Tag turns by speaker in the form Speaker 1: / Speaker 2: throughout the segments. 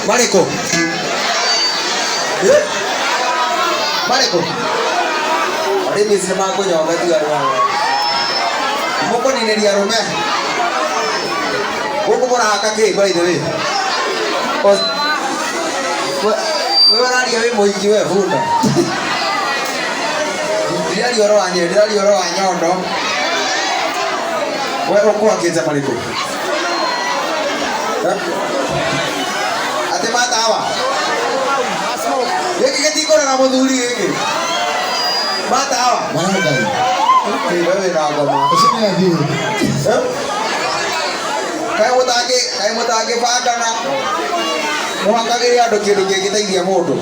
Speaker 1: Mareko. Mareko. Arĩmi nĩ makũnyonga tiga mũkũninĩria arũme gũkũ mũrahaka kĩ by the way? We ũraria wĩ mũingĩ we bunda. Ndĩraria ũhoro wa nyĩrĩ, ndĩraria ũhoro wa nyondo. We ũkũhakĩte marĩkũ? Atĩ matawa gĩkĩ gĩtikũrega mũthuri gĩkĩ matawa we wĩna ngoma. Kaĩ mũtangĩbangana mũhakagĩre andũ kĩndũ kĩngĩteithia mũndũ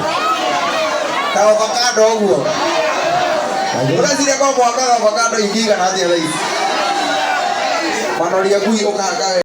Speaker 1: ta avocado ũguo. Ũreciria korwo mũhakaga avocado ingĩigana atĩa thaa ici? Manoria ngui ũkahaka we.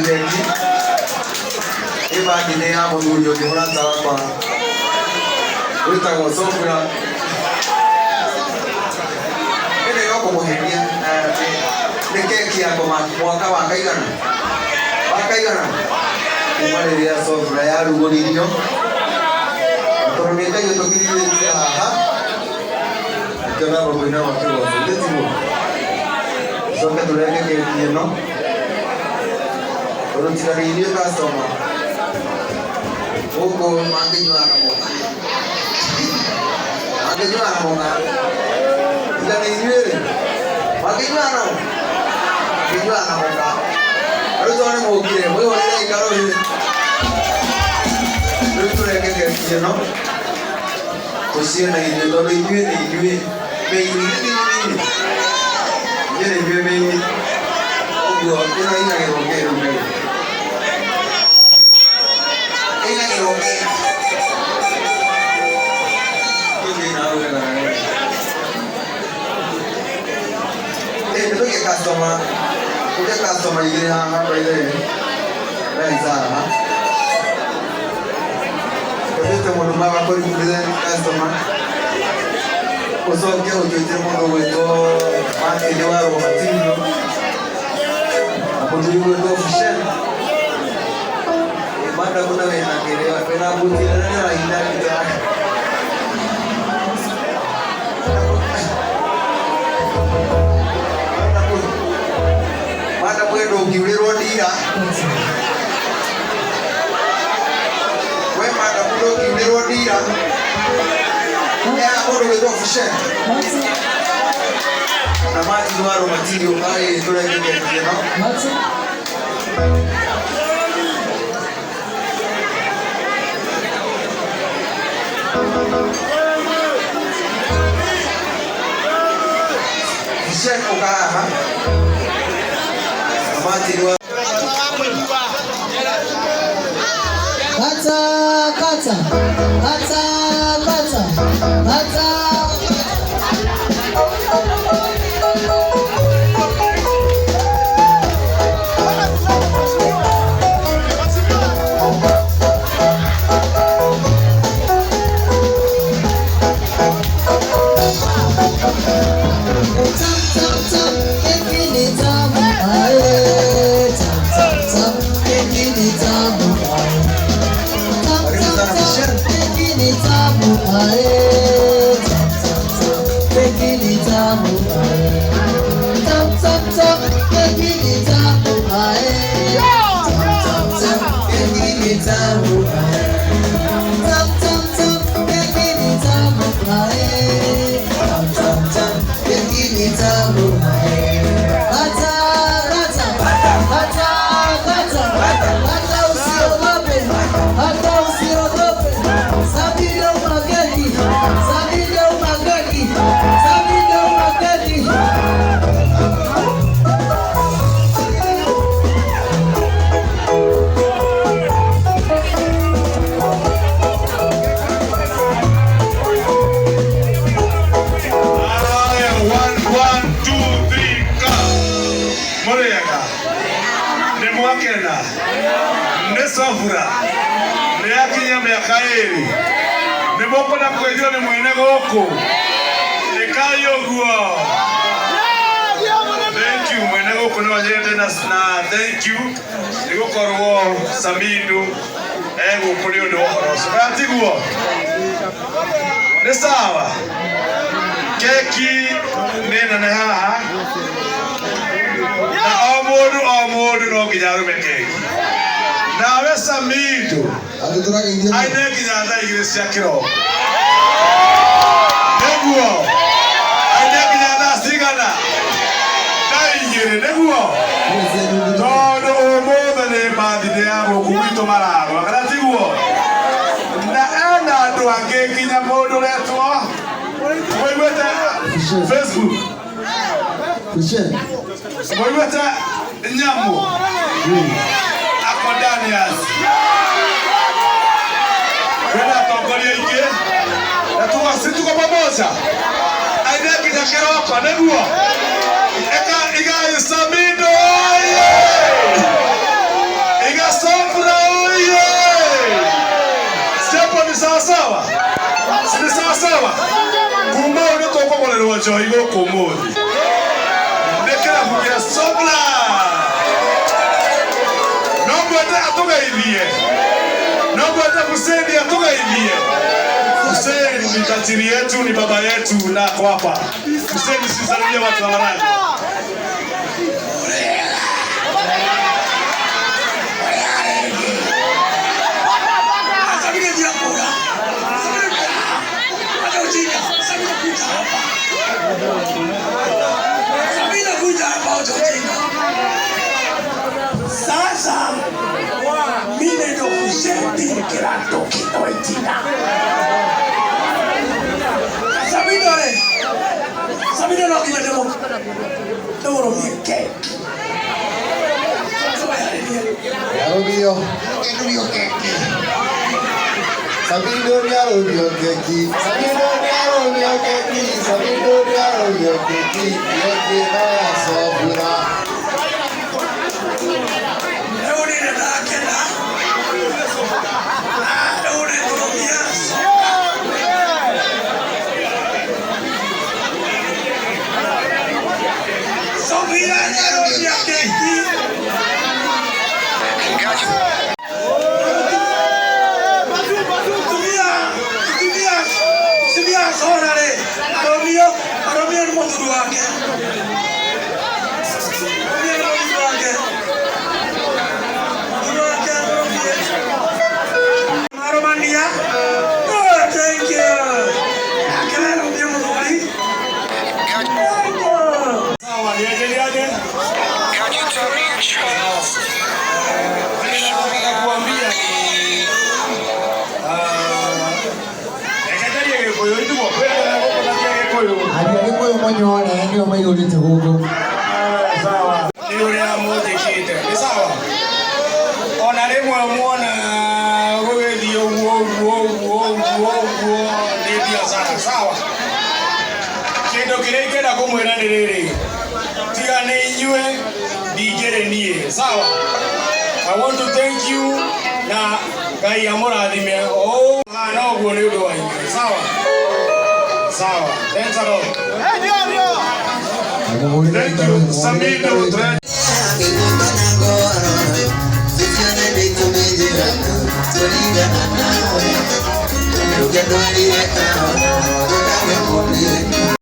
Speaker 1: keki ĩ birthday ya mũthuri ũngĩ mũrata wakwa wĩtagwo Sofra. Ĩno yo kũmũhenia nĩ keki ya mwaka wa kaigana wa kaigana kuma rĩrĩa Sofra yarugũririo tondũ nĩ Ngai ũtũkinyithĩtie haha nĩkĩo namba kũina wa kĩgoco gĩtiguo coke tũrenge keki ĩno tondũ tiga nĩ ithuĩ customer gũkũ mangĩnyuaga na moka mangĩnyuaga na moka tiga nĩ ithuĩ rĩ mangĩnyuaga nao mangĩnyuaga na moka rĩu tondũ nĩ mũkire mwĩhũrĩre ikarũhi rĩu tũrenge keki ĩno tũciĩ na ithuĩ tondũ ithuĩ nĩ ithuĩ mĩini nĩ ithuĩ mĩini ithuĩ nĩ ithuĩ mĩini ũguo ĩno ĩinagĩrwo kĩrũ mbere ĩinagĩrwo kĩ nĩ tũgĩe customer tũgĩe customer igĩrĩ haha by the way right haha tũtwĩte mũndũ maga kũ represent customer ũcoke ũtwĩte mũndũ gwĩtwo Martin wa Robertino na mũthuri gwĩtwo Fushen manda kuna wĩna kĩrĩa wĩna buti nene nĩ ũrahinda gita manda mwĩ ndũngiurĩrwo ndira we manda ndũngiurĩrwo ndira ya mũndũ gwĩtwo Fushen na Martin wa Robertino kaĩ tũrenge keki ĩno. Fushen ũka haha na Martin wa
Speaker 2: Kata, kata, kata, kata, kata. Tam, tam, tam, keki ni tamu, aye. Tam, tam, tam, keki ni tamu, aye. Tam,
Speaker 1: Karibu
Speaker 2: tam,
Speaker 1: sana
Speaker 2: tam,
Speaker 1: Fushen.
Speaker 2: keki ni tamu, aye. Tam, tam, tam, keki ni tamu, aye. Tam, tam, tam, keki ni tamu, aye. Tam, tam, tam, keki ni tamu, aye. Tam, tam, tam, keki ni tamu, aye. Tam, tam, tam, keki ni tamu, aye. Kata, kata, kata, kata, kata usiogope, hata usiogope. Sabida umakeki, sabida umakeki, sabida umakeki.
Speaker 3: Haya, one, one, two, three, go. Mũrĩega nĩ mwakena nĩ Sofra nĩ akinya mĩaka ĩrĩ nĩ mũkwenda kũgeithio nĩ mwene gũkũ ĩkai ũguo. Thank you mwene gũkũ no nyende na thank you nĩ gũkorwo Samidu e gũkũ nĩ ũndũ wa ũhoro ũcio kana tiguo nĩ sawa. Keki nĩ nene haha na o mũndũ o mũndũ no nginya arũme keki nawe Samidu
Speaker 1: Atĩ tũrageithio nũ?
Speaker 3: Aine nginya thaa 2 cia kĩroko nĩguo aine nginya thaa cigana thaa 2 nĩguo tondũ ũmũthĩ nĩ birthday ya gũkũ gwitũ maragwa kana tiguo na ena andũ angĩ nginya mũndũ ũretwo mũiguĩte Facebook.
Speaker 1: Fushen.
Speaker 3: Mũiguĩte nyamũ Akondanias kwĩna atongoria aingĩ na tuko si tuko pamoja aine nginya kĩroko nĩguo eka igai Samido oye. Kũgũrĩrwo njohi gũkũ ũmũthĩ nĩ kĩrabu gĩa Sobla. No ngwende atũgeithie, no ngwende Hussein atũgeithie. Hussein ni tajiri yetu, ni baba yetu na ako hapa. Hussein, sisalimie watu wa Marani.
Speaker 4: Sabina kuja hapa acha ujinga. Sasa mimi ndo Hussein Kirato Kitoitina. Sabina re. Sabina no kinya demo. Demo ro keki.
Speaker 1: Arũmio, kĩndũrio keki. Sabino nĩarũmio keki. Sabino nĩarũmio keki. Sabino nĩarũmio keki. Keki no ya Sobura.
Speaker 4: Leo ni ndakena. Leo ni ndoromia. Sabina nĩarũmia keki. Tumia sora re. Aromio, aromio ni mũthuri wake. Aromio ni mũthuri wake. Mũthuri wake aromie. Maromania. Oh, thank you. Akĩraromia mũthuri. Thank you.
Speaker 3: Sawa, niaje niaje? Nataka kuambia ni reke Gĩkũyũ ithuo kwĩna gũkũ na tia Gĩkũyũ.
Speaker 2: Aria Gĩkũyũ manyore nĩo maihũrĩte gũkũ.
Speaker 3: Sawa. Nĩ ũrĩa mũnjĩkĩte. Nĩ sawa. Ona rĩmwe muona gũgĩthiĩ ũguo ũguo ũguo ũguo ũguo nĩ biacara. Sawa. Kĩndũ kĩrĩa ingĩenda kũmwĩra nĩ rĩrĩ. Tiga nĩ inyuĩ ndingĩrĩ niĩ. Sawa. I want to thank you na Ngai amũrathime o hana ũguo nĩ ũndũ wa inyuĩ. Sawa. Sawa. Thanks a lot. Thank you. Samino
Speaker 2: Thank you.